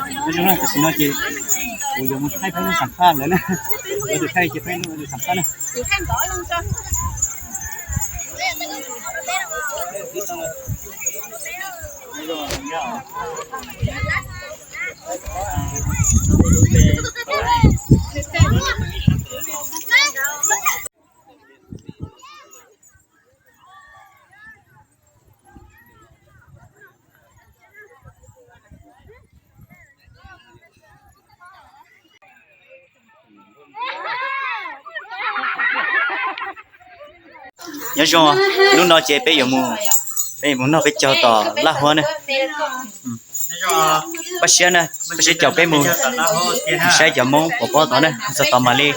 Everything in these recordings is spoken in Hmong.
Tam sim no ces kuv yuav mus thaij peb lub xam phaj lawm na. Kuv tus thaij ces peb lub xam phaj na. Nyob zoo, hnub no ces peb yuav mus, peb yuav mus noj peb caug tom Laj Huab na. Pab siab na, pab siab caum peb mus saib cov Hmoob pov pob tod na, txog tod mam li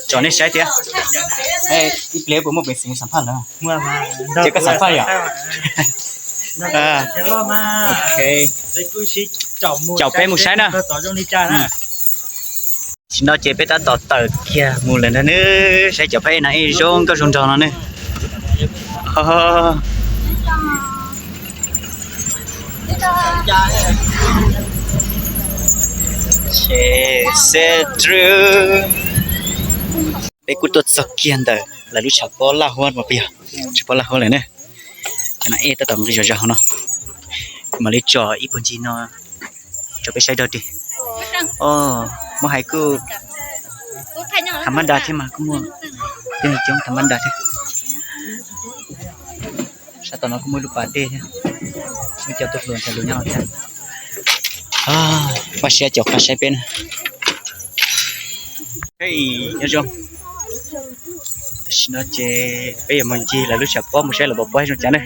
tso nej saib thiab. Ib pliag puas muaj peev xwm xam phaj lawm? Ces koj xam phaj yom? Caum peb mus saib na. Tam sim no ces peb tab tom tawm kiag mus lawm ntag nawb, saib cov phab ej nas ej zoo nkauj zoo nraug no ne. Peb kuj tuaj txog kiag ntawm lawv lub tshav pob Laj Huab mas puas yog? Tshav pob Laj Huab lawm ne. Cov nas ej tab tom nqis zom zaws hauv no. Mam li tso ib puag ncig no rau peb saib dog dig. Muaj hais kuj tham mab da thiab mas kuj muaj coob tham mab da thiab. Sab tom no kuj muaj ib lub pas dej thiab, muaj cov tub hluas ntxhais hluas nyob thiab. Pab siab caum qab saib peb na. Nyob zoo, tam sim no ces peb yuav mus ncig lawv lub tshav pob mus saib lawv pov pob zoo cas ne.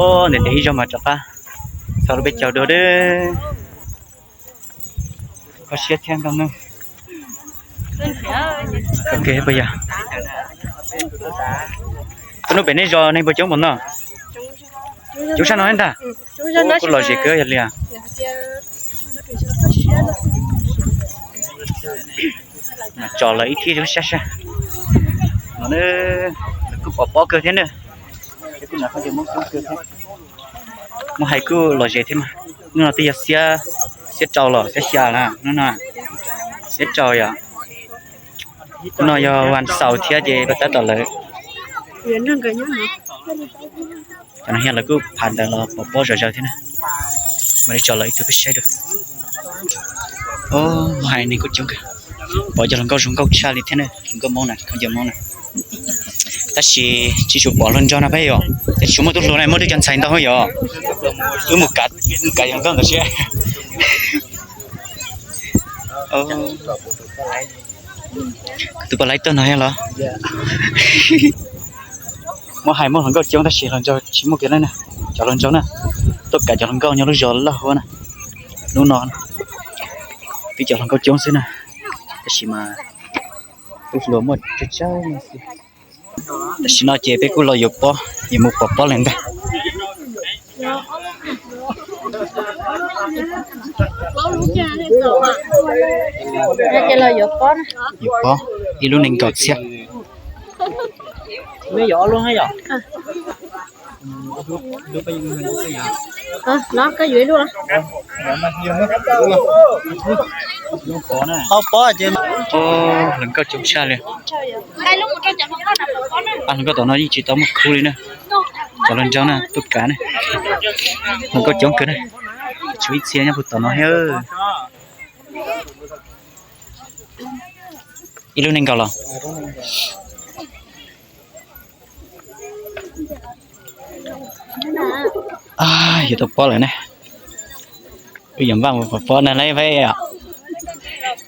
Ub, ntev ntev ib zaug mas rov qab txog lub peb caug dua. Kho siab thiab nkauj neej. Puas yog? Tus hnub pem nej zos neeg puas coob npaum no? Coob sab no ntag. Kuj lom zem kawg yog li. Mas tso lawv ib thib zoo sab sab no. Lawv kuj pov pob kawg thiab na. Muaj hais kuj lom zem thiab mas. Hnub no twb yog xiab, xiab rau los xiab xya na hnub no. Xiab rau yom. Hnub no yog vas xaus thiab ces pab tab tom lawv. Cov no yog lawv kuj phav ntawd los pov pob zom zaws thiab na. Mam li tso lawv ib tug peb saib dua. Muaj hais neeg kuj coob kawg. Pom cov hluas nkauj zoo nkauj tshaj li thiab na, hluas nkauj Hmoob na, khaub ncaws Hmoob na. Tab sis tsis tshua pom hluas nraug no peb yom, tab sis muaj tub hluas na, muaj twb cov ntxhais ntau yom. Wb mus kav, mus kav cov hluas nkauj ntawd siab. Tus poj laib tuaj no yog los? Muab hais muaj hluas nkauj coob tab sis hluas nraug tsis muaj kiag na. Cov hluas nraug na, tuaj kav cov hluas nkauj nyob lub zos Laj Huab na. Hnub no twb cov hluas nkauj coob xwb na, tab sis mas tub hluas muaj tsawg tsawg xwb. Tam sim no ces peb kuj los yuav pob, yuav mus pov pob lawm ntag. Yuav pob ib lub nees nkaum txhiab. Hluas nkauj coob tshaj li. Pab hluas nkauj tom no yeej tsis tau muaj khub li na. Cov hluas nraug na tuaj kav na. Hluas nkauj coob kawg na. Tshuav ib txhia nyob puag tom no thiab. Ib lub nees nkaum los? Yuav tau pob lawm ne. Wb yuav npaj mus pov pob na lawm peb.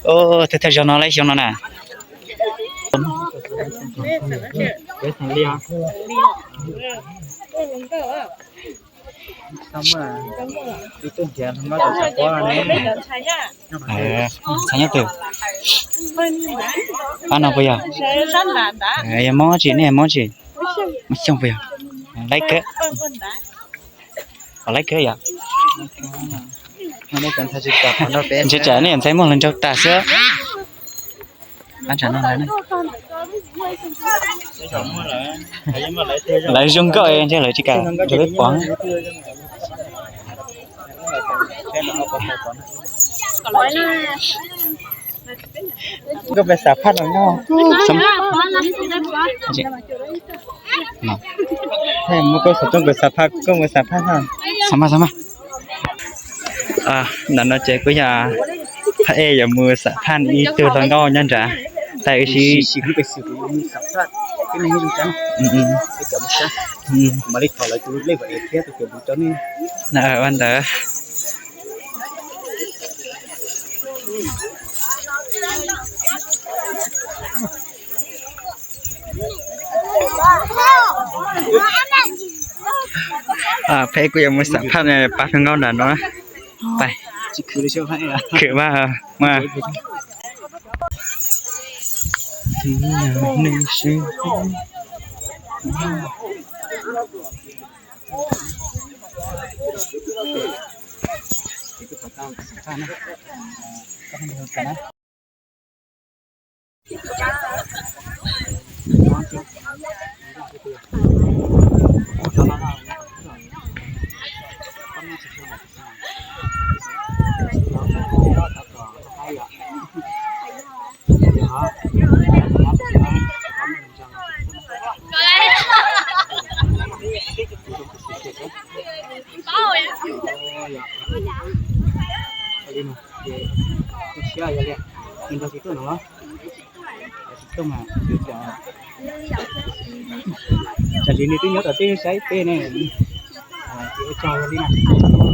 Thawj thawj zaug no lawm xyoo no na. Ntxhais nyob twg? Pab no puas yog? Yog Hmoob tsis, nej yog Hmoob tsis? Hmoob Xyooj puas yog? Laib kawg. Laib kawg yom. Ntshe tsam nej ntxhais muaj hluas nraug tas xwb. Pab ntsam no lawm. Lawv zoo nkauj ntshe lawv tsis kam rau peb pom. Koj mus xam phaj no no. Muab koj xov tooj kuv xam phaj, koj mus xam phaj no. Xam phaj, xam phaj. Ntawm no ces kuj yog phaj ej yuav mus xam phaj ib tug hluas nkauj nyob nrad. Tab sis ua ntawd. Peb kuj yuav mus xam phaj pab hluas nkauj nram no. Pab, khwv mas, mas. Ces nws tsis tuaj no los? Tsis tuaj mas, tsam ces nws twb nyob tom tej saib tej ne. Ces ua tsaug li na,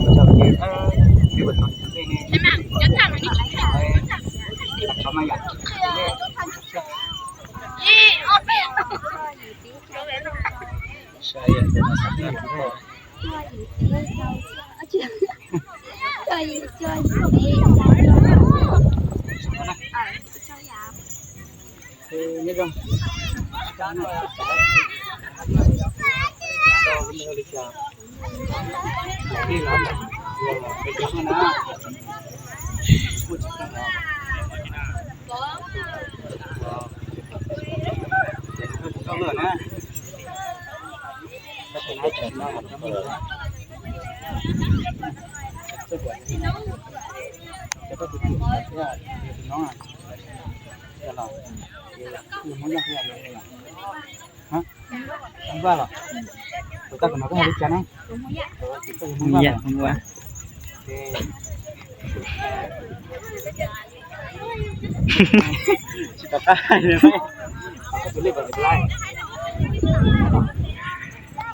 ua tsaug ces peb puas tau tej ne. Txhob mas yom. Vaj los, kuv tau kom no koj hais li cas na? Vaj,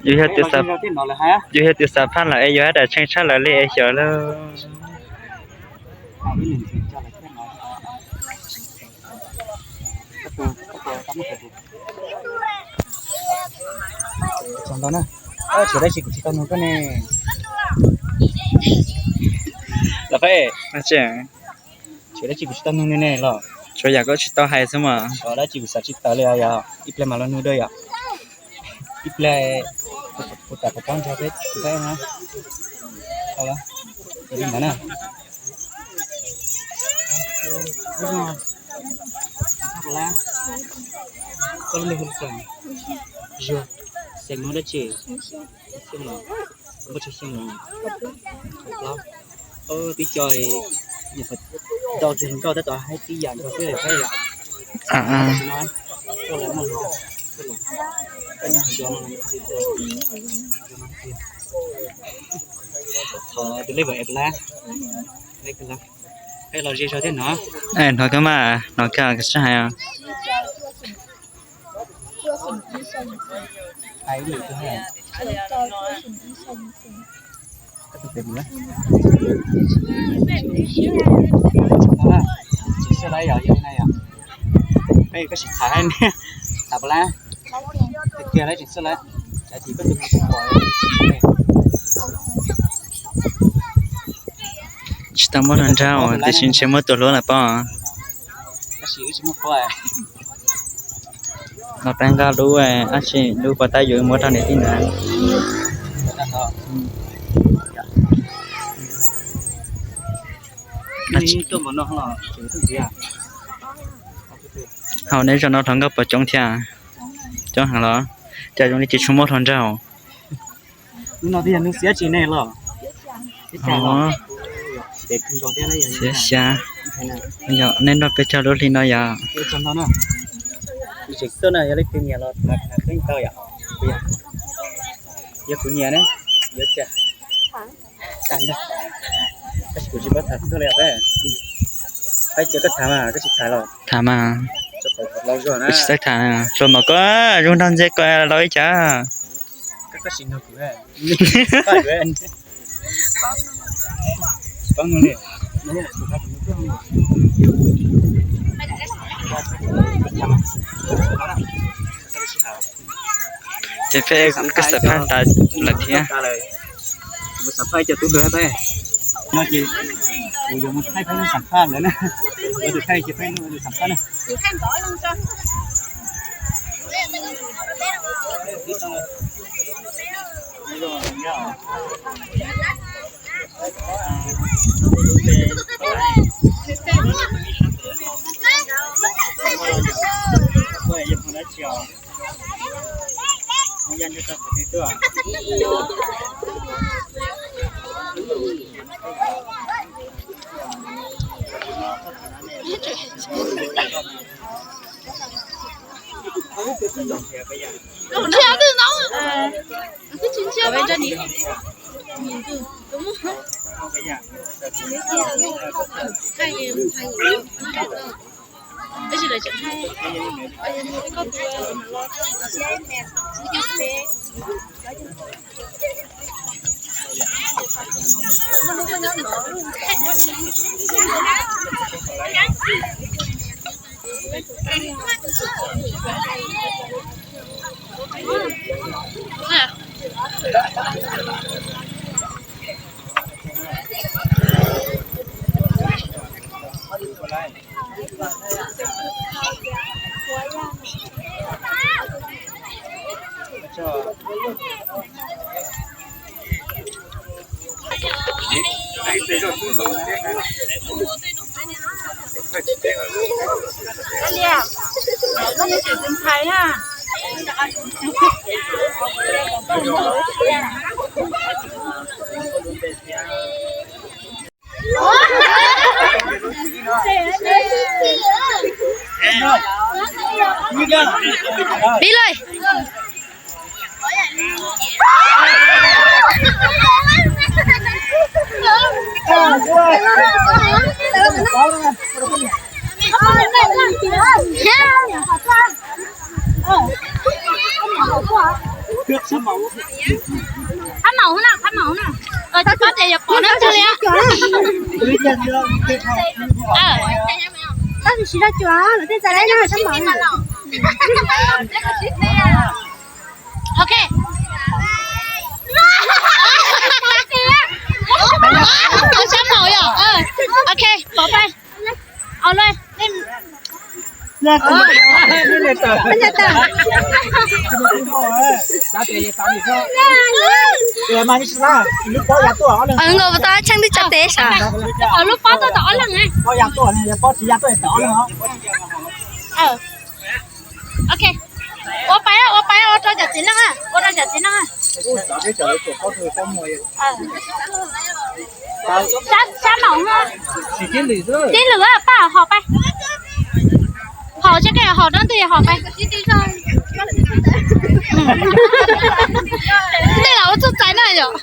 yus yog tus xam phaj lawm es yus haj dam tsheej tshaj lawm li es xyov lauj. Tsis tau nug koj ne. Los, tsis, tsis dab tsi kuv tsis tau nug ne los. Tsuas yam koj tsis tau hais xwb mas. Tsis dab tsi kuv xav tsis tawm li os, yog ib pliag mas los nug dua yom. Ib pliag kuv tam qhov pob nrog peb tus peb na. Tau, li ntawd na. Koj lub npe hu li cas? Zuag. Xeem Hmoob dab tsi? Xeem los, npawg Tswv Xeem los. Plaub. Twb co nyuam qhuav tau tus hluas nkauj tab tom hais tib yam nkaus xwb lawm. Tus lej pab es plab. Peb los ze zog thiab no. Hnov koj mas, hnov koj sib hais. Tsis xwb lawm yog yog na yog. Peb koj sim tham hais ne, tham plab. Tiag tiag lawm tsis xwb lawm. Cas tim koj tus mus tsis pom. Tsis tau muab rau nraug tiam sis ntshe muab tus hlub lawm pob. Los peb nqa lub, ab tsi, lub pov tab yuav muab rau niam tij na. Hauv neb zos no hluas nkauj puas coob thiab? Coob heev los? Cas zoo li tsis tshua muab hluas nraug. Hnub no twb yog hnub xiab tsis ne los? Xyov xyov, yog nej nrog peb cog lub hli no yog. Yog kuv nyiam ne, yuav cas. Tab sis kuv tsis paub tham tuaj li os. Paib cia koj tham mas koj tsis tham los. Tham mas. Kuv tsis txawj tham, tsuas mas koj zoo nrog ntxias koj los ib cas. Ces peb kuj xam phaj tas lawm thiab. Pib lawm. Qab maum na, qab maum na. Tsis paub tias yuav pom dab tsi li. Tab sis tsis tau cuam, lawv tej txais dab nyob qab maum. Ok. Qab maum yom. Ok, pov pais. Au luj. Nkauj tau tsheej twb tso tes sav. Lub pob tuaj tau ob leeg. Ok. Ua pais, ua pais, ua rau cov txiv neej, ua rau cov txiv neej. Sab maum, tib lwm paj haus pais. Haus tseeb, haus rau ntawd haus pais. Tej laus ua txuj txais na yom.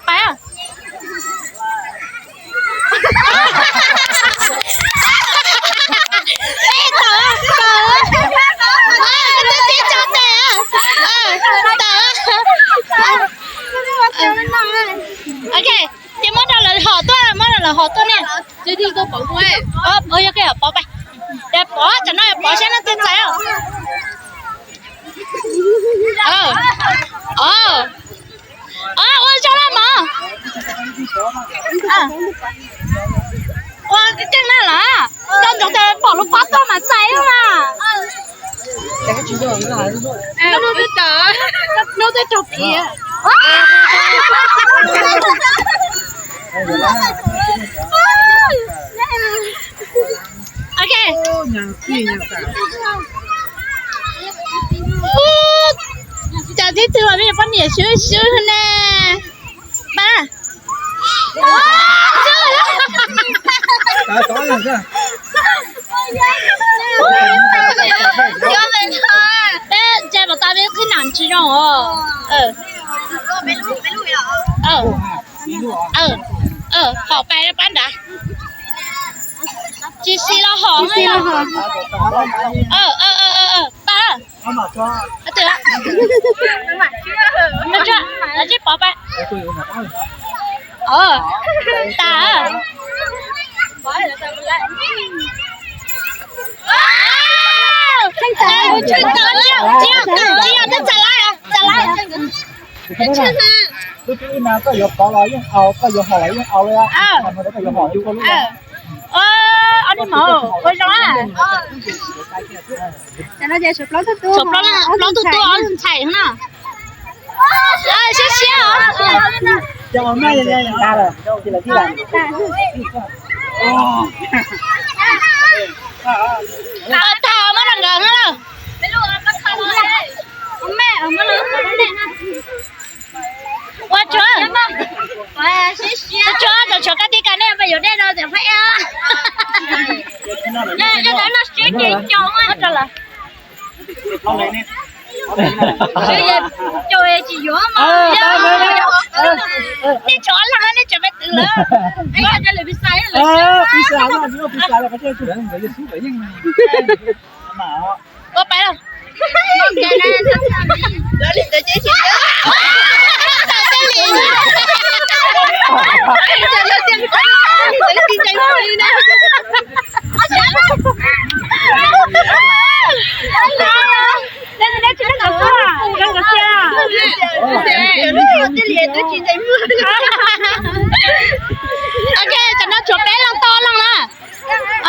Pais. Tawm, tawm, tawm, tib tso tes, tawm. Ok, ces muab rau lawv hom tuaj, muab rau lawv hom tuaj ne. Yog koj pov pais, pov, tam no pov saib leej twg txais. Ua zoo na mog. Ua keej na los, tau ntsoov tias pom lub pob tuaj mas txais mas. Hnub twb raug piv. Ok. Cas tib tug los poj niam swb swb ne. Pab. Peb ntse pov tau peb qhib nam tsis zoo os. Hom pais pab nrad. Tsis xis los hom. Pab. Twb pov pais. Tas. Tsis yog, tsis yog, txav lawm, txav lawm. Lub thib ib no koj yuav pov los yeej au, koj yuav hom los yeej au li. Ob niag maum ua zoo. Tshuav plaub tug tub ob tug ntxhais no. Siab siab os. Tag muab rau nkawd na. Ua tsuav, tsuav, tsuav koj tib kas nej pab yuav dej rau tias phab eb. Muab rau lawv. Tsis yuav mas. Nej tsov leej nej tsov peb twv lawm. Ua pais los. Ok, tam no tshuav peb leej tau leej na.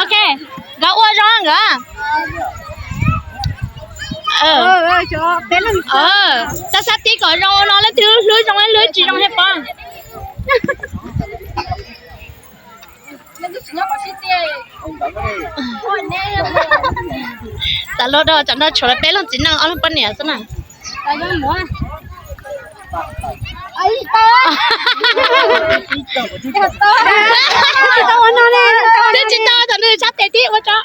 Ok, nkawd ua zoo nkawd. Tau sab tib kom zoo no, leej twg hlwb zoo, leej twg tsis zoo thiaj pov. Tam luaj rau tam no tshuav peb leej txiv neej ob leeg poj niam xwb na. Twb tsis tau tam nws sab tes tib ua tso.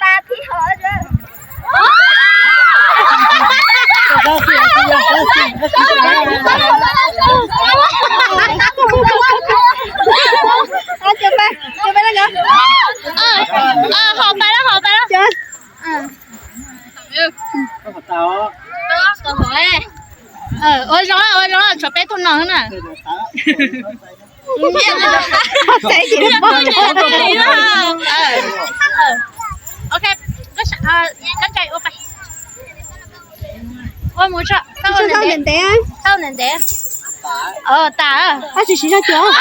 Hom pais lawm, hom pais lawm. Ua zoo, ua zoo, tshuav peb tug no na. Ok, koj ntsia ua pais. Ua mus tso, tau ntev ntev. Tas, koj tsis siv zog cuag.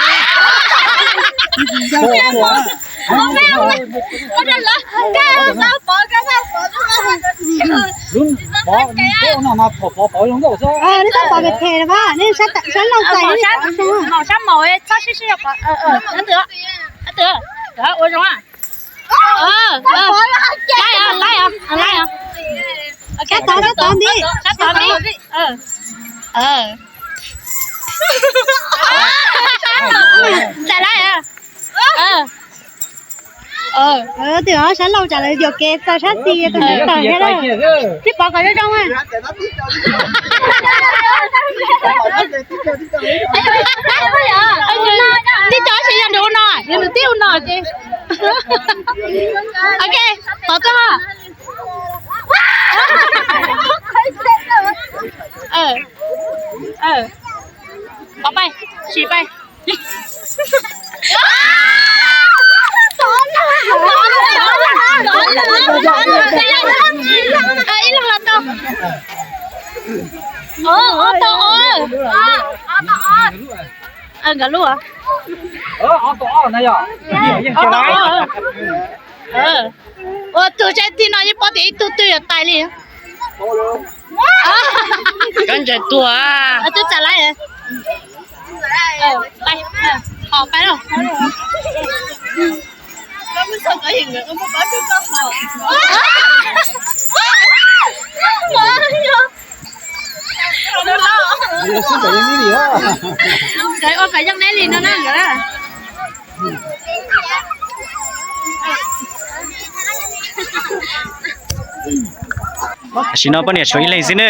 Nej txhob pov phem phem na, nej sab laug txais. Maum sab maum, txhob sib sib zog pov. Ua zoo. Laib os, laib os, laib os. Sab tod, sab tod ntib, sab tod ntib. Txais laib os. Twb sab laug tsam lawv yuam kev txaus sab xis, tus ntawd tawm thiab. Sib pov kom zoo zoo. Tib co tsis yog nws ua no, yog nws tib ua no ces. Ok, pov tuaj. Pov pais, sim pais. Ib leeg los tau. Ob tau ob. Nkawd lub. Ua tus tsaib tig no yeej paub tias ib tug twg yuav tais li. Koj ntsaim tuag. Twb txais laib. Hom pais lauj. Nkawd ua kom yeej neb li no na nkawd. Tam sim no poj niam tshuav ib leeg xwb ne.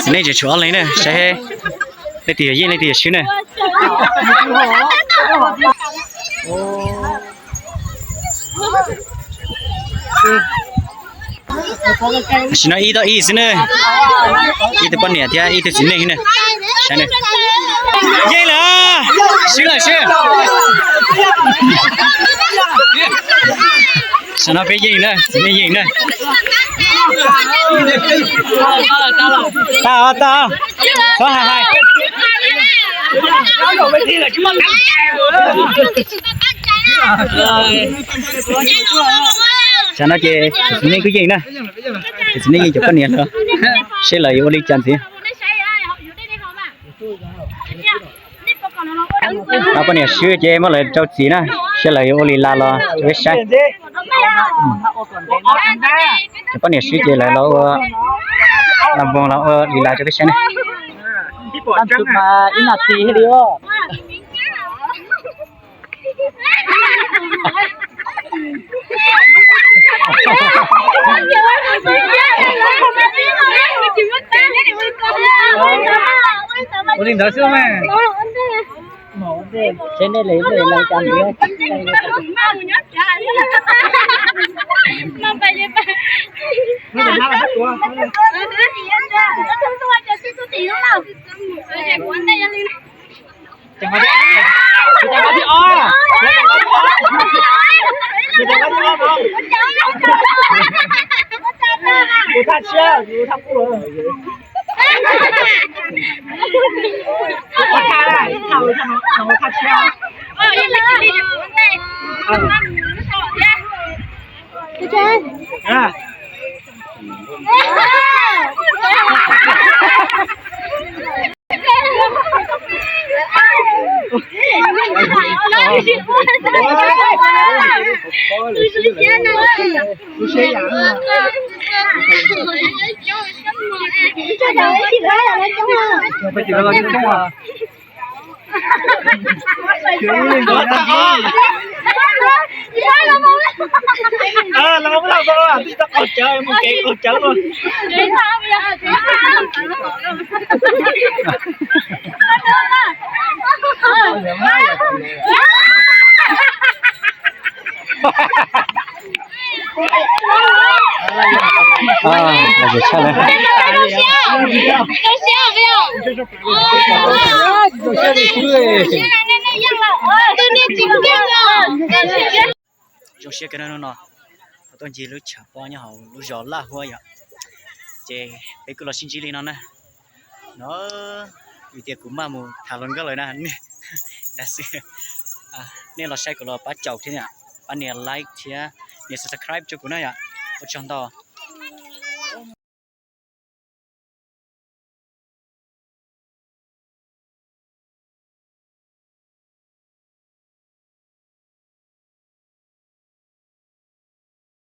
Txiv neej tseem tshuav ob leeg ne, saib leej twg yog yeej leej twg yog swb ne. Tam sim no ib toj ib xwb ne, ib tug poj niam thiab ib tug txiv neej ne. Saib ne, yeej lawm, swb lawm swb. Tam no peb yeej na, txiv neej yeej na. Tag tag, txhob hais hais. Tam no ces txiv neej kuj yeej na, txiv neej yeej cov poj niam lawm, seb lawv yuav ua li cas ntxiv. Ob poj niam swb ces muab lawv rau txiv na, seb lawv yuav ua li cas los rau peb saib. Cov poj niam swb ces lawv los ua, los npoog los ua li cas rau peb saib ne. Ib nas this li. Ua li ntawd xwb mas. Tus thaj tshiab, tus thaj qub. Tus thaj, tus thaj tshiab. Los mus los, tij tau qaug cawv, mus kev qaug cawv los. Zoo siab kawg no, tuaj ncig lub tshav pob nyob hauv lub zos Laj Huab yom. Ces peb kuj los sib ntsib li no na. No, vim tias kuv maj mus tham hluas nkauj lawm na. Dag xwb. Nej los saib kuv los pab caum thiab, pab nias like thiab nias subscribe rau kuv na yom. Ua tsaug ntau.